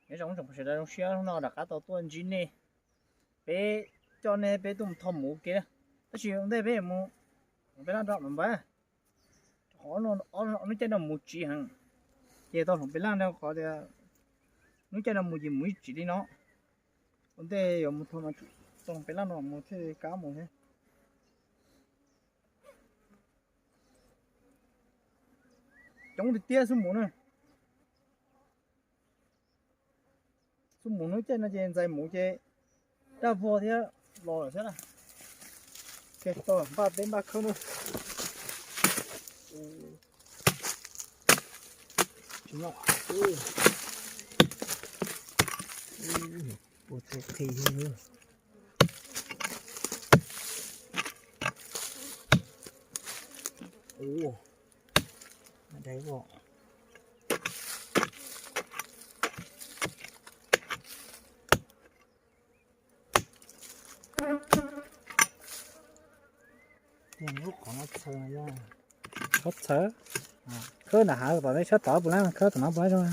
Nyob zoo tsoom phooj ywg sawv daws, zoo siab hnub no rov qab tau tuaj ntsib nej. Peb coj nej peb tuaj mus tho muv ua ke na. Tab sis ua ntej peb mus peb laj nrog npawg, qhov hnub caij no muv tsiv heev, ces tau hloov peb laj nrog qhov tias hnub caij no muv ces muv ib tsiv li no. Ua ntej yuav mus tho mas tso peb laj no mus thiaj li kab mus thiab. Coob tiag tiag xub muv na. Xub muv hnub caij no ces ntxais muv ces daj vog thiab los lawm xwb na. Tau npaj teb npaj khawb na. Ua txhua qhi. Ua dai voj. Lub qhov no txhaws, txhob txhaws. Khawb nram hav tom nej sab tod puas lab, khawb tom no puas lab zoo.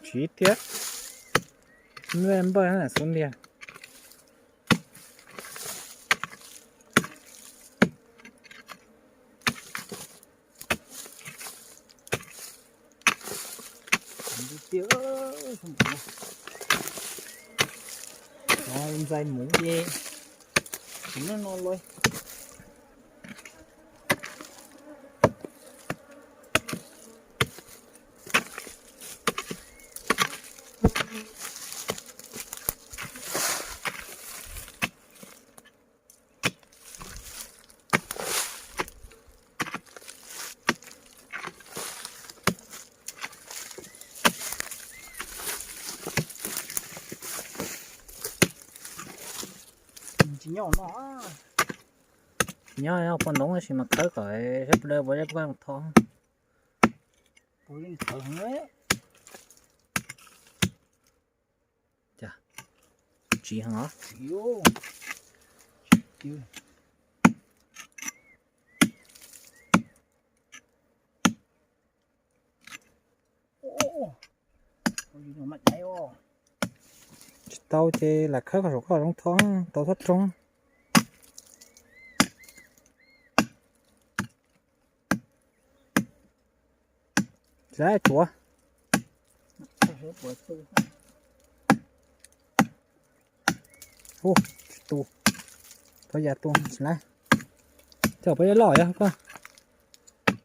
Tsiv tiag, npawj xub ntiag. Ntxais muv ces no no lawm. Tsis nyob no, tsis nyob, nyob poj ntoo tab sis mas khawb kom saib puas dawb puas dawb puas tho. Cas tsiv heev os. Tsis tau ces lam khawb kom saum koj zoo tho, tau txhob roog. Tsis lab tuav. Ub, tsis tu. Thov yam tu tsis lab. Coj pab yab loj yog koj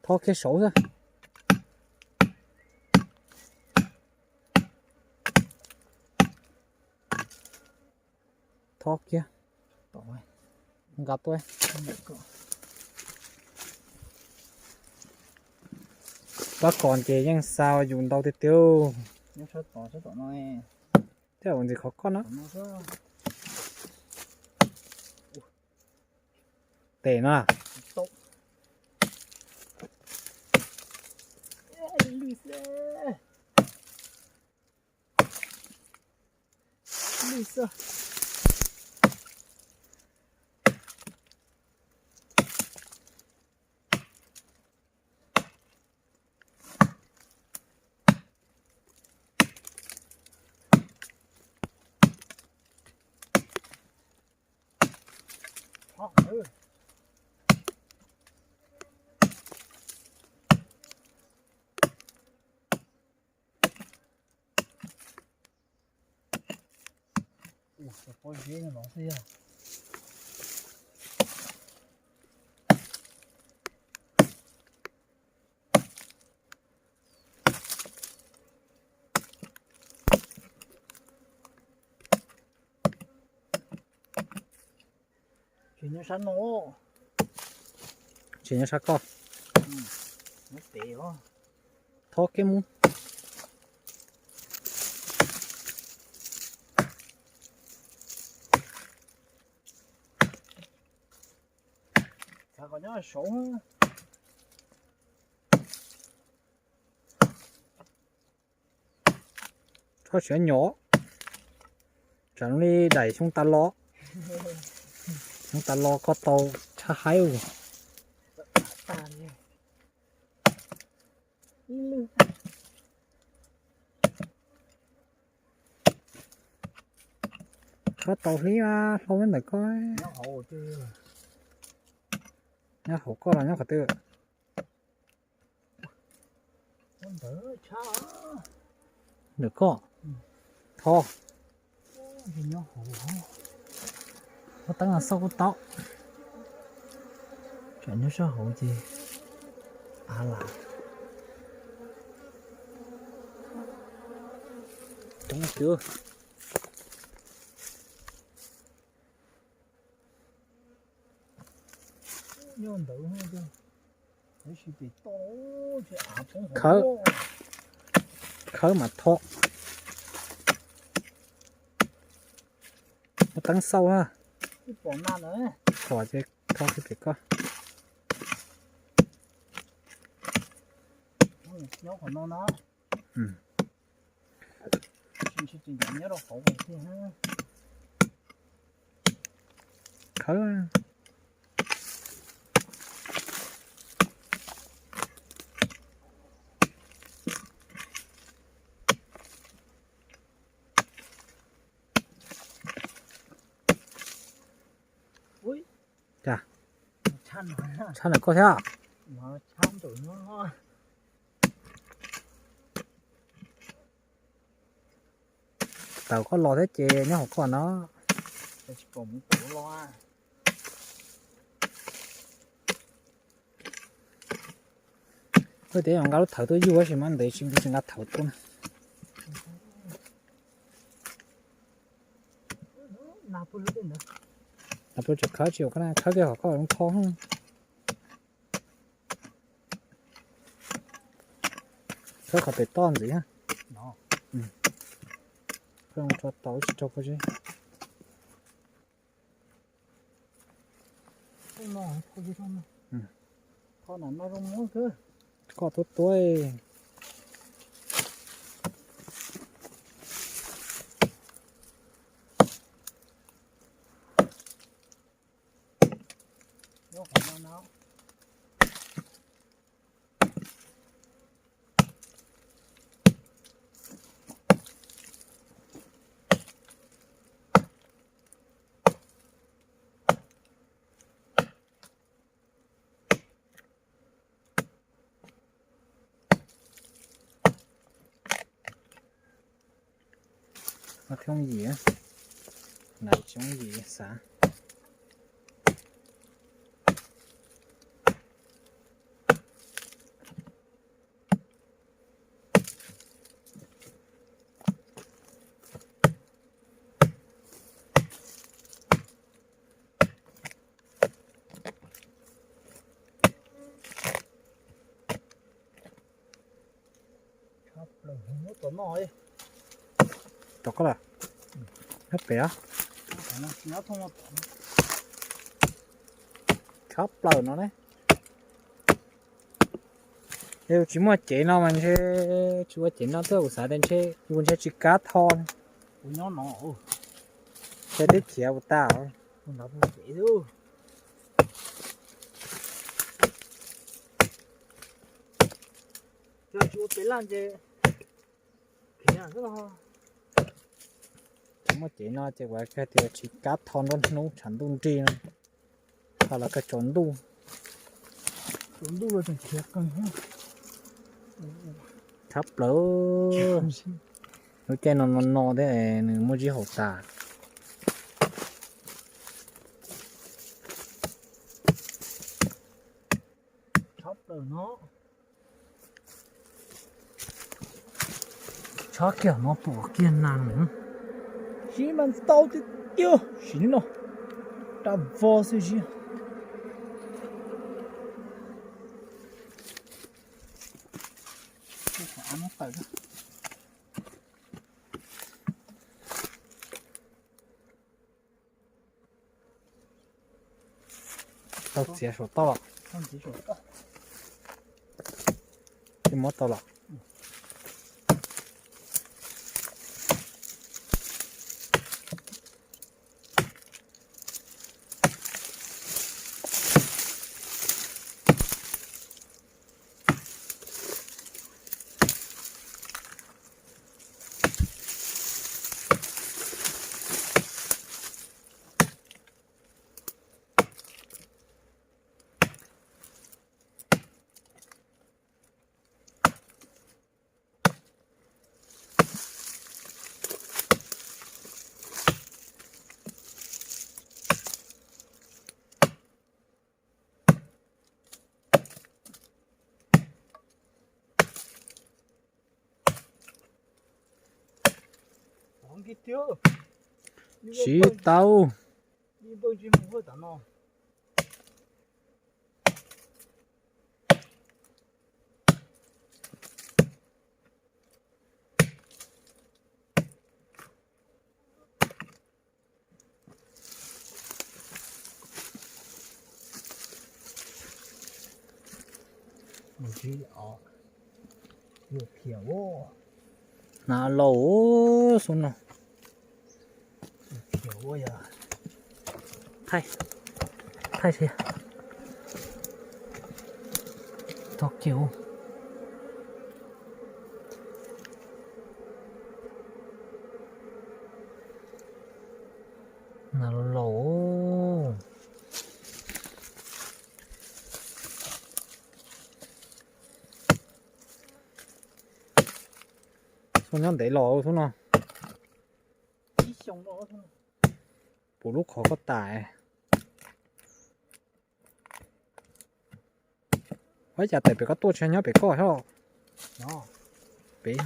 tho kiag saud xwb. Tho kiag. Nqa tuaj. Pab qos ces yeej xa yus ntau tiag tiag. Thiab ua ntxiv qhov koj no. Tes no. Ua, cov pob zeb no xwb yog. Tsis nyob sab no. Tsis nyob sab koj. Nyob pem os. Thov kiag mus. Xav kom nyob saud. Txhob siav nyom. Li daim xyoob tas los, xyoob tas los koj tau tshaj haib. Koj tau hlib hlau ntawm koj. Nyob hauv koj los nyob qhov twg? Ntawm koj. Tho. Muab teeb los xauj kuj tau. Tsam nyob sab hauv ces av lam. Coob tiag. Khawb, khawb mas tho. Muab teeb xauj na. Tho ces tho kiag pem koj. Khawb. Cas tshaj ntawm koj thiab. Tawm koj los thiab ces nyob hauv koj no. Koj tias yog nqa lub thawv tuaj yuj tab sis mas ntev tsis nqa thawv tuaj na. Nag pw tsis khawb tsis, khawb kiag hauv koj zoo tho. Khawb qhov pem toj ntxiv. Tso tau tsis rau koj. Koj tuab tuab. Thoob yim, na thoob yim xav. Tom koj lawm, nyob pem. Tshab plaws no ne. Yus tsis muaj cev no mas ntshe, tsis ua cev no thiab kuv xav tias ntshe yus ntshe tsis kav tho. Ntshe twb khiav ua tag. Tsis muaj cev no ces kuv hais tias tsis kav tho nruab hnub tshav ntuj nrig no, tho los kawg tsaus ntuj. Tshab plaws. Lub caij no no no thiab nws muaj zib haus tas. Tshab kiag no pom kiag nas. Siv mas ntau tiag tiag, siv no, rab vog xwb siv. Tau txiav saum toj los? Tsis muab tau los? Siv tau. Nas laus xub no. Thaij, thaij si. Tog kiag. Nas laus. Xub nyob ntev los xub no. Puv lub qhov koj tas. Ua cas tes pem koj tuaj tsis nyob pem koj hos? Pem.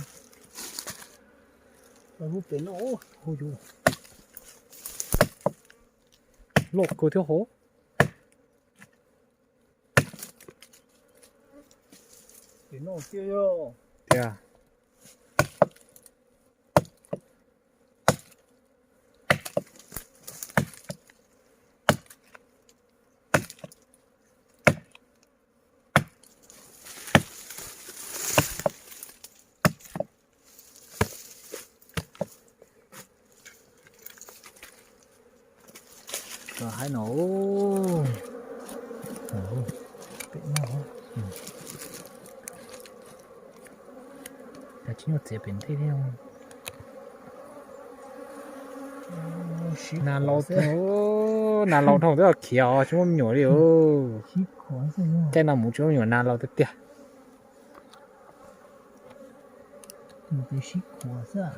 Loj kawg thiab hov. Tiag. Haib no. Pem no. Cas tsis nyuaj txiav pem ntej thiab. Nas laus, nas laus dhau twb khiav tsis muaj me nyuam li. Caij no mus tsis muaj me nyuam nas laus tiag tiag. Sib khuav xwb.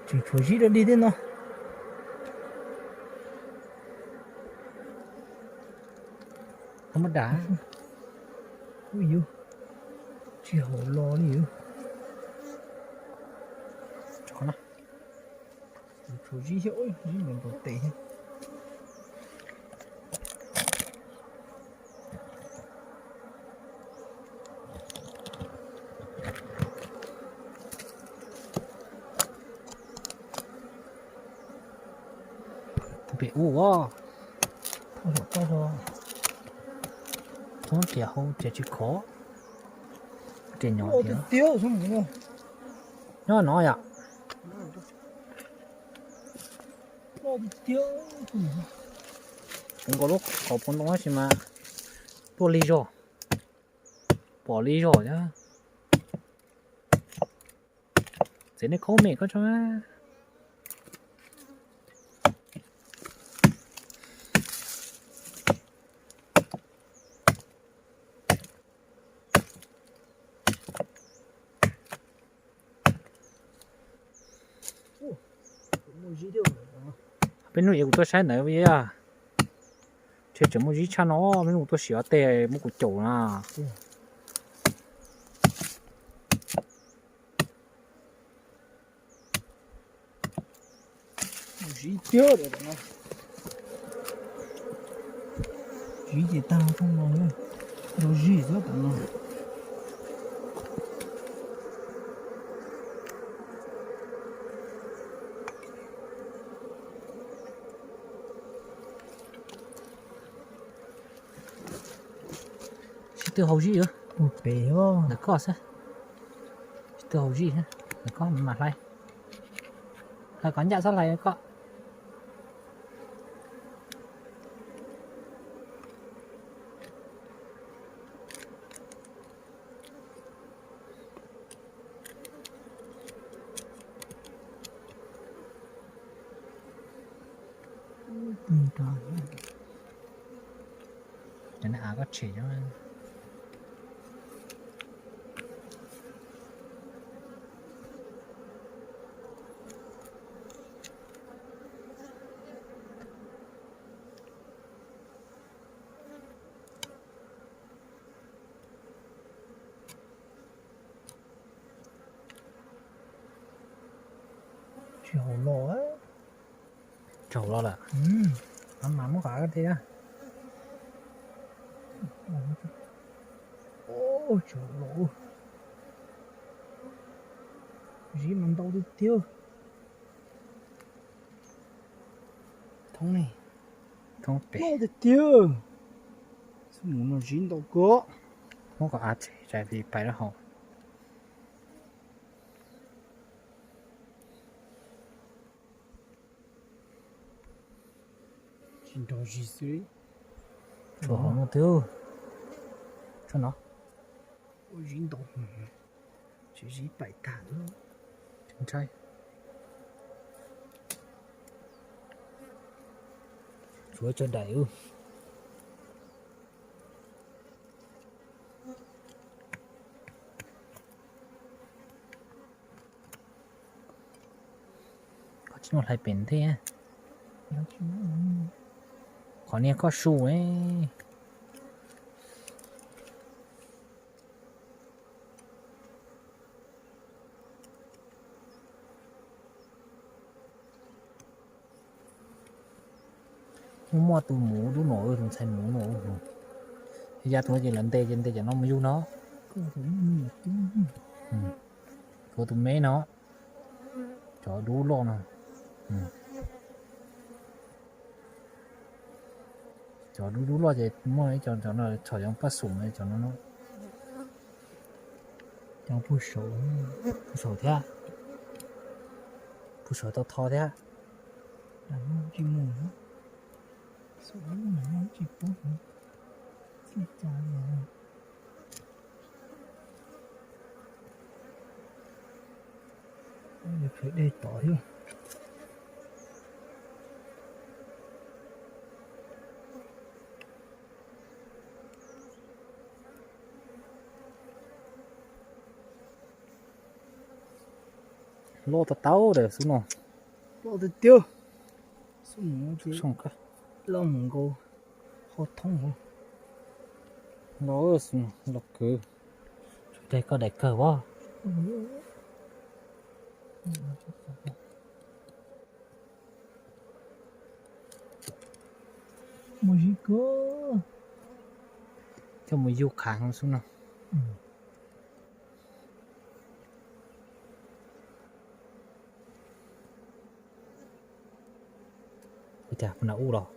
Tseem tshuav zib dog dig thiab no. Koj muab dag. Ub yuv, tsis haum los li yuv. Tshuav zib thiab, zib ntau tes thiab. Pem ub, thoob riam hauv riam tsis khov. Riam nyob tiag, nyob no yom. Puv nkaus lub qhov puv ntoo tab sis mas tuaj lig zog, pom lig zog thiab. Txiav nej khaub mem koj tso. Peb hnub ib kuv tuaj saib ntawd, ntshe tseem muaj zib tshaj no, peb hnub kuv tuaj sim ob teg muab kuv caum na. Zib tiag, zib ces tag thooj no, ntau zib xwb tam no. Sib tw haus zib, ntawm koj xwb. Sib tw haus zib, ntawm koj mam hlais. Hlais kom ncaj txhob hlais koj. Cov niag av koj tshem cov. Tsis haum los. Tsis haum los lawm. Mas muab qhov tias, tsis haum los. Zib mas ntau tiag tiag. Thoob ne, thoob pem tiag tiag. Xub mus no zib ntau kawg. Muab kom av tseg tsam pais rau hauv. Tsis nrog zib xwb. Tshuav hauv no twb, tshuav no. Ua zib ntau, tsis zib pais tag. Ntshai. Tshuav cov daim. Koj tsis muaj hlais pem thiab. Qhov niag koj su. Muaj muaj tus muv dub no, tus ntxhais muv no. Ya tus ces lawv ntes ces ntes cov no mus yug no. Tus me no, cov dub loj no. Cov dub dub loj ces muaj ib co, cov no txhom cov paj xum no, cov no. Cov puag saud, puag saud thiab, puag saud tau tho thiab. Tsis mus, tsis pub, tsis cas li. Dej tod thiab. Loj tau tau daim xub no. Loj tiag tiag. Xub mus ces loj mus nkaus qhov thoob. Loj, loj kawg. Tshuav daim koj daim kawg as. Mus zib kawg. Coj mus yug khav xwb no. Ua cas puas nram ub los?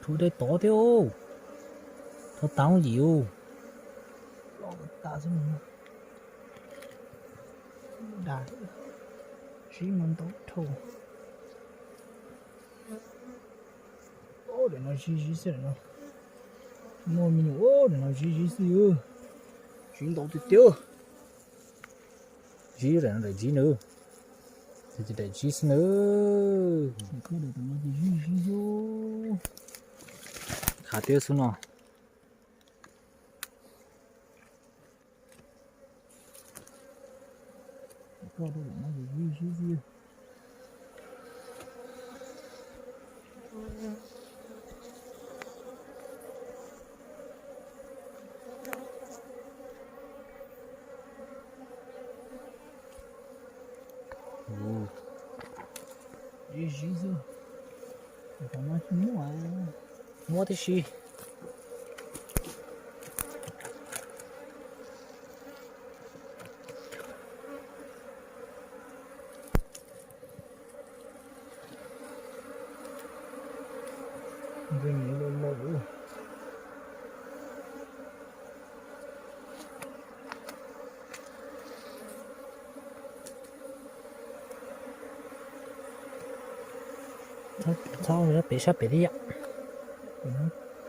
Tshuav daim tod thiab. Thov tau yim u. Dag, zib no ntau dhau. Daim no zib zib xwb no. Muaj me nyuam, daim no zib zib xwb. Zib ntau tiag tiag. Zib daim no daim zib na. Ces daim zib xwb na. Khav tiab xwb no. Zib zib xwb. Muab tib si. Txhob pem sab pem li yom.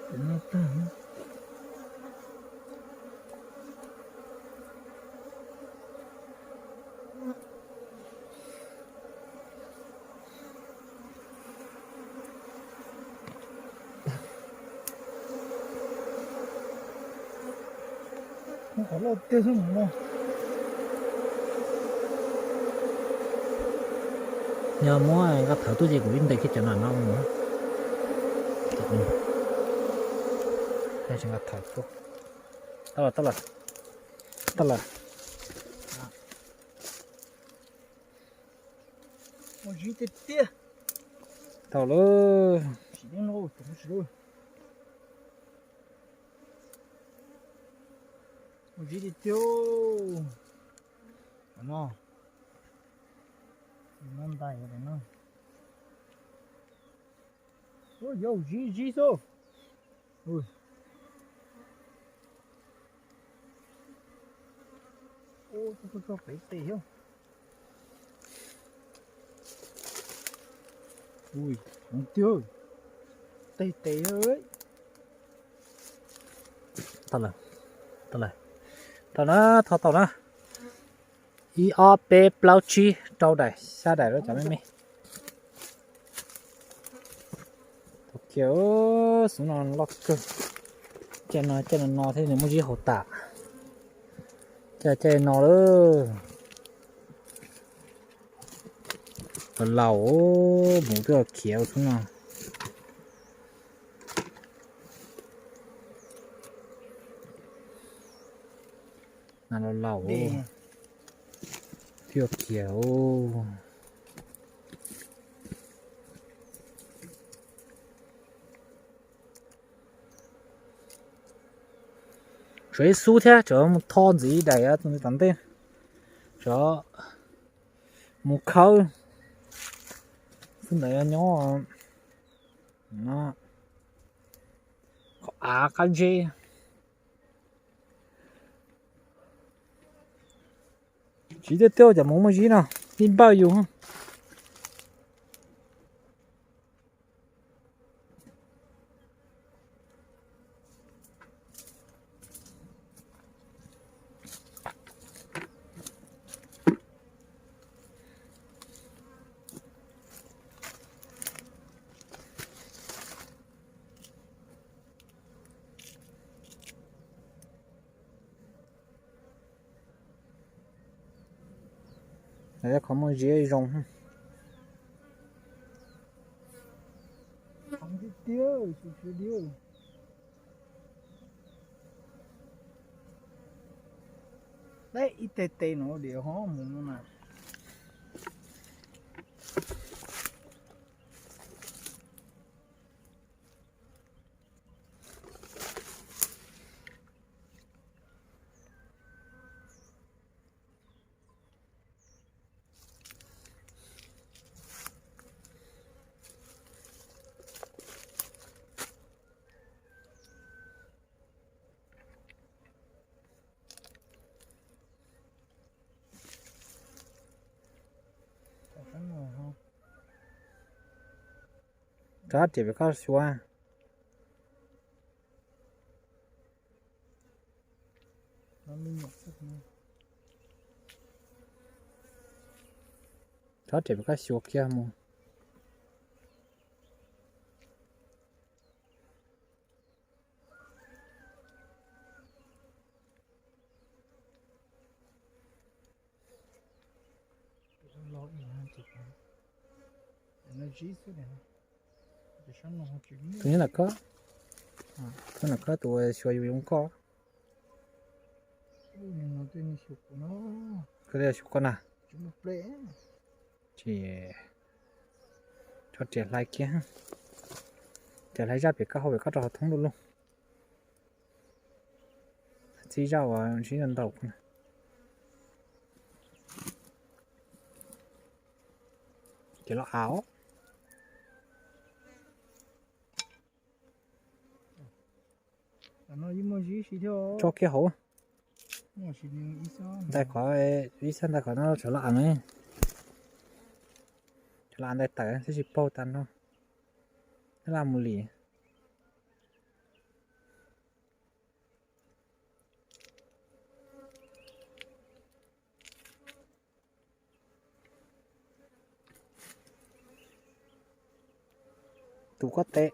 Cov no tag. Qhov loj tiag xwb mus no. Yog muab nqa thawv tuaj ces kuv ib ntes kiag cov no no mus. Nqa thawv tuaj. Tau lawm, tau lawm. Tau lawm. Ua zib tiag tiag. Tau lawm. Ua zib tiag tiag. No, no ntais no. Ua yau zib zib xwb. Ua, tso pem tes thiab. Ui, tiag, tej tes. Tau lawm, tau lawm, tau na, tho tau na. Ib ob peb plaub tsib rau daim xya daim lawm cov me me. Tau kiag, xub no loj kawg. Caij no caij no no thiab nws muaj zib hauv tas. Caij caij no lawm. Laus, mus twb khiav xwb no. Nas laus laus, twb khiav. Tshuav ib xub thiab, tshuav mus tho ntxiv daim tom ntej, tshuav mus khawb. Xub ntawd nyob qhov av qab zeb. Tsis tiag tiag cov mus muaj zib no, ib npawj yus. Qhov muaj zib zoo. Ib teg tes no diam ho mus no na. Rov riam pem koj xyuas. Rov riam pem koj xyuas kiag mus. Tus nyob nram koj, tus nyob nram koj tus xyuas yus zoo koj. Koj xyuas koj na. Ces tso riam hlais kiag, riam hlais zaj pem koj hauv pem koj rau hauv thoob lug lug. Txij zaj uas ntsib ntau ntau. Ces los av. Tso kiag hauv. Ntais qhov, ib xab ntais qhov no tsam los av ne. Tsam los av ntais tawm twb tsis paug tas no. Nyob laj mus li. Tus kob teb.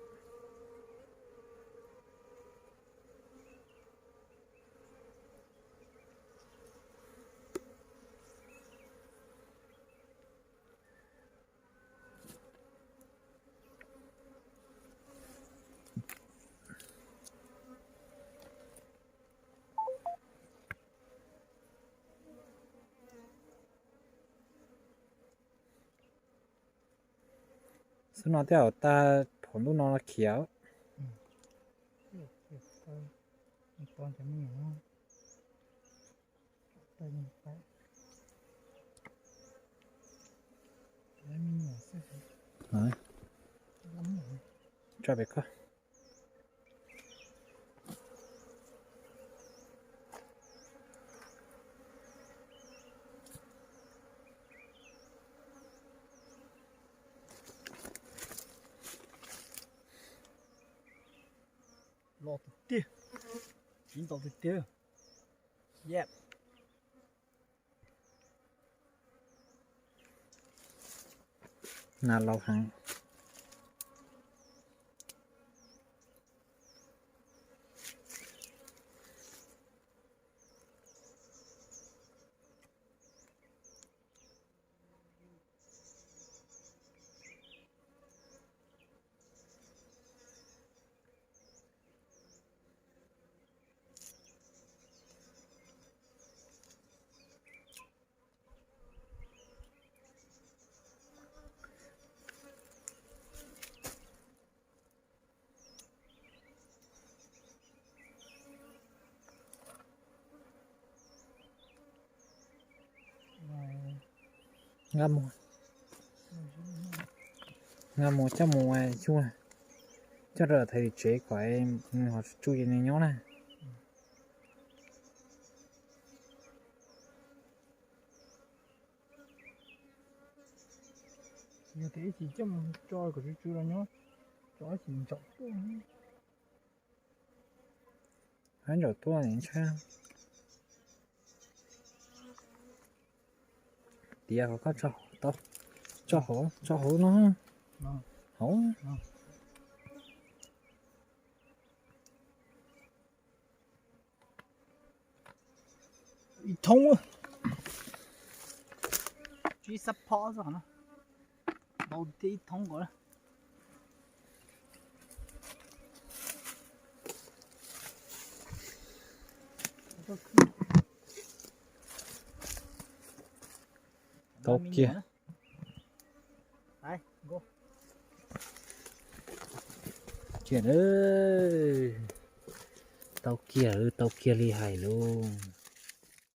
Xub no tej zaum tag thaum ntuj no khiav. Tso pem ko. Los tiag tiag, tsis ntaus tiag tiag. Yep. Nas laus heev. Nqa mus, nqa mus coj mus yug, coj rau thaiv tim tsev kom nws ho tsuj ces nws nyob na. Yog tias ib chim coj mus tso kom tsw tsw los nyob, tso ib chim ntsaum tuaj. Hab ntsaum tuaj ntshai. Tiav kom koj tso hauv, tso hauv, tso hauv no. Hauv. Ib thoob, tsib xab phob xwb no, ntau tiag ib thoob nkaus. Tau kiag. Kiag, tau kiag, tau kiag li hais lauj.